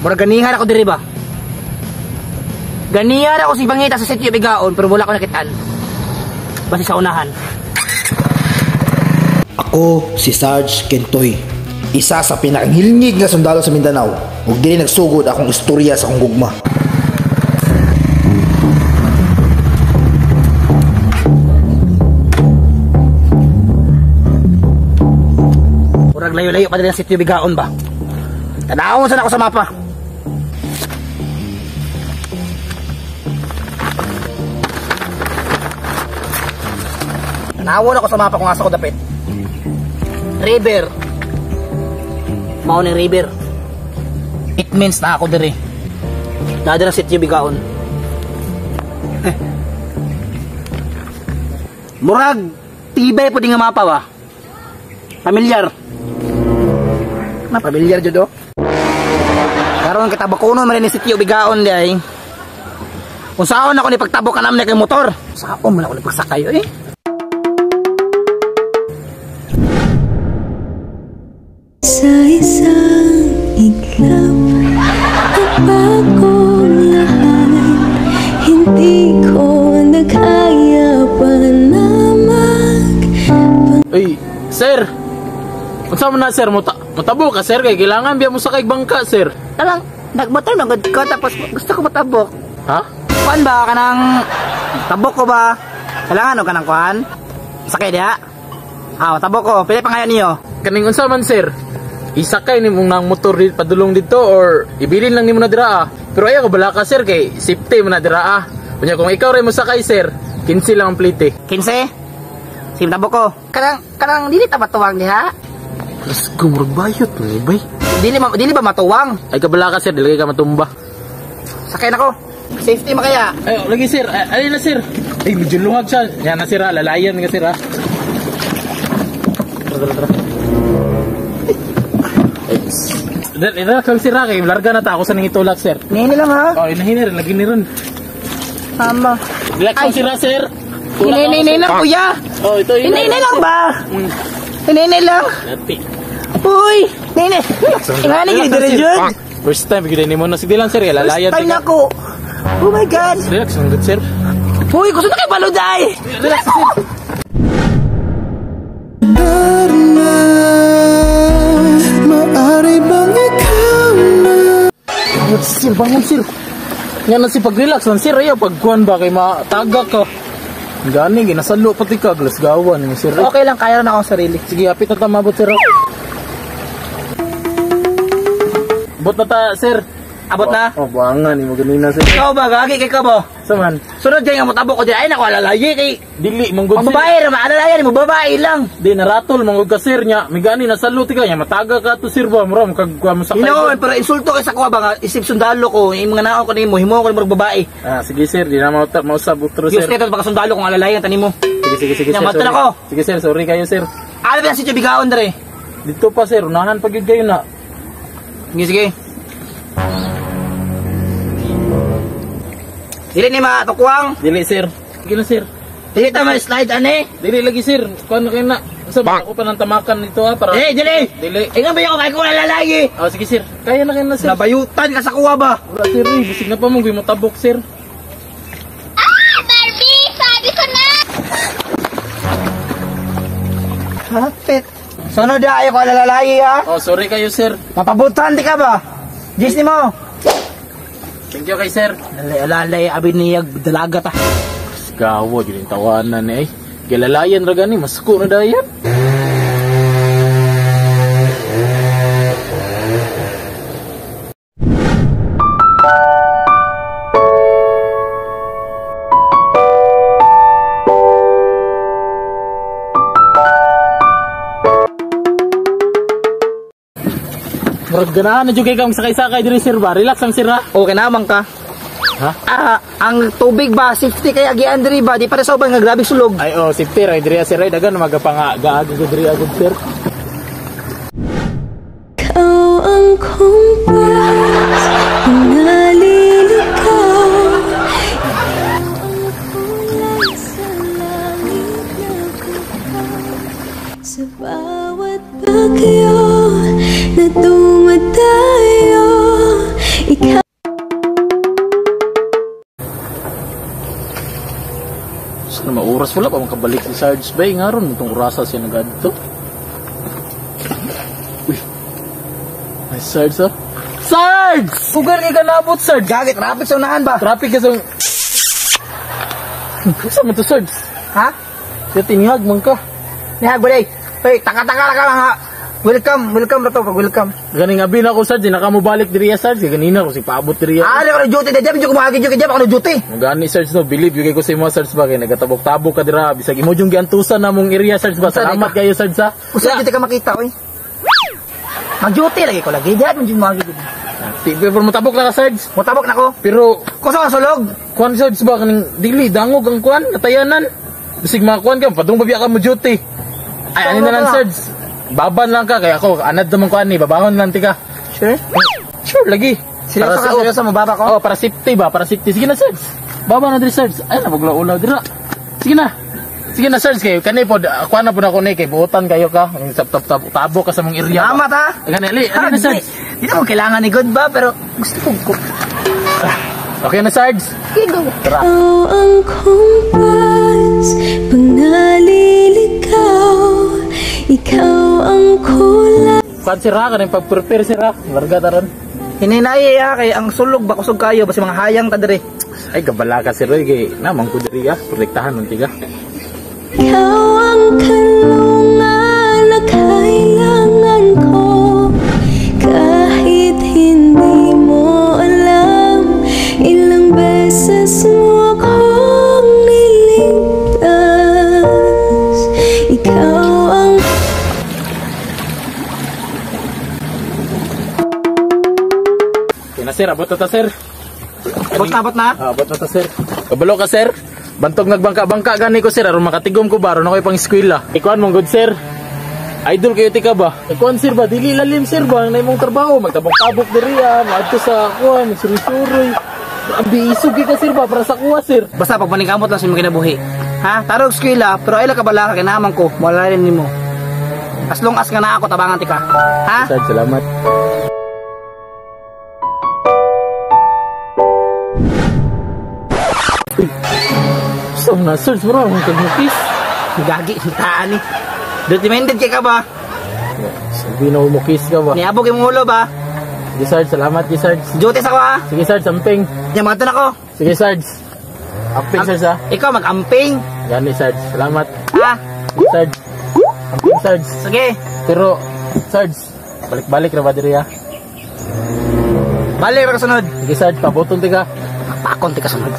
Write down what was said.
Murag ganihan ako diri ba? Ganihan ako si Bangita sa Sitio Bigaon pero wala ko nakitaan. Basta sa unahan. Ako si Sarge Kentoy, isa sa pinakangilngig nga sundalo sa Mindanao ug dili nagsugod akong istorya sa akong gugma. Murag layo-layo pa diri sa Sitio Bigaon ba? Tanawon sana ako sa mapa. Tanawon ako sa mapa kung asa ko dapit. River. Mao ni river. It means na ako diri. Naa diri sa Sitio Bigaon. Eh. Murag tibay po di nga mapa ba? Pamilyar. Na pamilyar jud oh. Karon kita bakunon man ni Sitio Bigaon di ay. Kung saon ako ni pagtabok kanam ni kay motor. Saon man ako ni pagsakay eh. Sa isang iglap at bagong lahat, hindi ko na kaya pa na mag... Uy, sir! Unsa man na sir, motabok ka sir, kay kailangan biya mo sakay bangka sir. Talang, nagmotor man gud ko tapos gusto ko motabok. Ha? Kuan ba kanang tabok ko ba? Kailangan og kanang kuan? Sakay diha? Ah, motabok ko. Pila pa ngayon niyo? Kaning unsa man sir? Isakay nimo nang motor di padulong dito or ibilin lang nimo na dira ah. Pero ayaw ko bala ka sir kay safety mo na dira ah. Unya kung ikaw ray mo sakay sir, 15 lang ang plite. 15? Sige, tabok ko. Kanang dili ta matuwang diha? Let's go, murag bayot ni bay. Dili ba matuwang? Ay kabala ka sir, dili ka matumba. Sakay nako. Safety makaya. Ay, lagi sir. Ay, na sir. Ay, medyo luhag siya. Yan na sir, ah. Lalayan nga sir ah. Tara, tara, tara. Relax lang sir ah, kay larga na ta ako sa nangitulak sir. Nini lang ha. Oh, inahin rin, lagi ni ron. Tama. Relax lang sir ah, sir. Hinini lang kuya. Oh, ito yun. Hinini lang ba? Hinini lang. Dati. Uy, nini. Ingani gid dire jud. First time gid nimo na sige lang sir, lalayan. First time na ko. Oh my God. Relax lang good sir. Uy, gusto na kay baluday. Relax sir. Maari bang ikaw na? Sir, bangon sir. Nga na si pag-relax lang sir, ayaw pagkuhan ba kay mataga ka. Gani, ginasalo pati ka, glasgawan ni sir. Okay lang, kaya na akong sarili. Sige, hapit na ta mabot sir. Bot na ta sir. Abot na? Oh, buangan ni mo ganina sir. Ikaw ba, gagi kay ka ba? Saman. Sunod kay nga motabok ko dyan. Ay nako, alalaye kay. Dili, manggod sir. Pang babae, maalalayan mo, babae lang. Di, naratol, manggod ka sir niya. May gani, nasalo ka niya. Mataga ka to sir ba? Mura, makagkuha mo sa kayo. Hinoon, pero insulto kay sa kuha ba nga, isip sundalo ko, yung mga naon ko nimo, himo ko nimo babae. Ah, sige sir, di na mausab utro sir. Diyos kay baka sundalo kung alalayan tani mo. Sige, sige, sige sir. Sorry. Ako. Sige sir, sorry kayo sir. Ano ba si Bigaon dre? Dito pa sir, unahan pag yun kayo na. Sige, sige. Dili ni matukwang. Dili sir. Sige na sir. Dili ta ma-slide ane. Dili lagi sir. Kuan na kayo na. Sa ako pa ng tamakan nito ha para. Dili, dili. Dili. Ingan ba yung kay ko lalalayi? Oh, sige sir. Kaya na kayo na sir. Nabayutan ka sa kuwa ba? Wala sir, eh. Bisig na pa mo mo tabok sir. Ah, Barbie, sabi ko na. Hapit. Sunod na ayo ko lalalayi ha. Oh, sorry kayo sir. Mapabutan di ka ba? Disney mo. Thank you kay sir. Lalay, abi niyag dalaga ta. Gawo, yun yung tawanan eh. Gilalayan ra gani, masuko na dayan. Murag ganahan na jud kay kang sakay-sakay diri sir ba. Relax lang sir ha. Okay naman ka. Ha? Ah, ang tubig ba safety kay agian diri ba di para sa uban nga grabe sulog. Ay oh, safety ra diri sir ay dagan magapanga gaag diri agud sir. Ikaw ang kumpas, naliligaw. Sa bawat bagyo na dumadayo, Wala pa man kabalik si Sarge bay ngaron itong orasa siya nagadto. Uy. Ay Sarge oh. Sarge! Sugar kay kanabot Sarge. Gagi traffic sa unahan ba? Traffic ka sa Sa man to Sarge? Ha? Kaya tinihag man ka. Nihag ba day? Hey, taka-taka ka lang ha. Welcome, welcome na to, pag welcome. Ganing abi na ako Sarge, nakamubalik diri Sarge, kay ganina ko si paabot diri. Ah, di ako na duty, di ako kumahagi duty, di ako na duty. Gani Sarge no, believe yung ko sa imo Sarge ba kay nagatabok-tabok ka dira bisag imo jung giantusan namong area Sarge ba. Salamat kayo Sarge ha. Usa gyud ka makita oy. Mag-duty lagi ko lagi, di ako jud mahagi. Ti pero motabok na ka Sarge. Motabok na ko. Pero Kusa ka sulog. kuan Sarge ba kaning dili dangog ang kuan natayanan. Bisig mga kuan ka padung babiya ka mo duty. Ay ani na lang Sarge. Baban lang ka kay ako anad naman kuan ni babahon lang tika. Sure? Sure lagi. Seryoso ka, seryoso mababa ko? Oh, para safety ba? Para safety. Sige na Sarge. Baba na diri Sarge. Ay na ulaw dira. Sige na. Sige na Sarge kayo kani pod kuan na pod ako ni kay buotan kayo ka. Tabo ka sa mong area. Salamat ha. Gani ali, ali na Sarge. Di na mo kailangan ni God ba pero gusto ko. Okay na Sarge. Sige go. Tara. Ikaw ang kumpas pag naliligaw. Ikaw ang kulay. Kuan sira ka ning pag-prepare sira. Larga taron. Hininay ha kay ang sulog ba kusog kayo basta mga hayang ta diri. Ay gabala ka sir kay namang ko diri ah, protektahan man tiga. Ikaw ang kanlungan na kailangan ko. Kahit hindi mo alam, ilang beses mo akong niligtas. Ikaw ang Okay na sir, abot na ta sir. Abot na, na. Abot na ta sir. Kabalo ka sir. Bantog nagbangka-bangka gani ko sir aron makatigom ko ba aron ako'y pang eskwela. Ikuan mong good sir. Idol kayo tika ba? Ikuan sir ba dili lalim sir ba ang imong trabaho magtabok-tabok diri ah, maadto sa kuan, suroy-suroy. Abi isog ka sir ba para sa kuha sir. Basta pagpaningkamot lang sa imong kinabuhi. Ha? Tarog eskwela pero ay ka bala ka kinaman ko, wala rin nimo. As long as nga naa ako tabangan tika. Ha? Sir, salamat. So na sir, bro, ang kagmukis. Gagi, taan ni. Dirty minded kay ka ba? Sabi na umukis ka ba? Niabog imong ulo ba? Sige Sarge, salamat sige Sarge. Duty sa ko ha. Sige Sarge, amping. Nya mga ako. Sige Sarge. Amping Sarge ha. Ikaw mag-amping. Gani Sarge, salamat. Ha? Sige Sarge. Amping Sarge. Sige. Pero Sarge, balik-balik ra ba diri ha? Balik ra ka sunod. Sige Sarge, pabuton tika. Pakon tika sunod.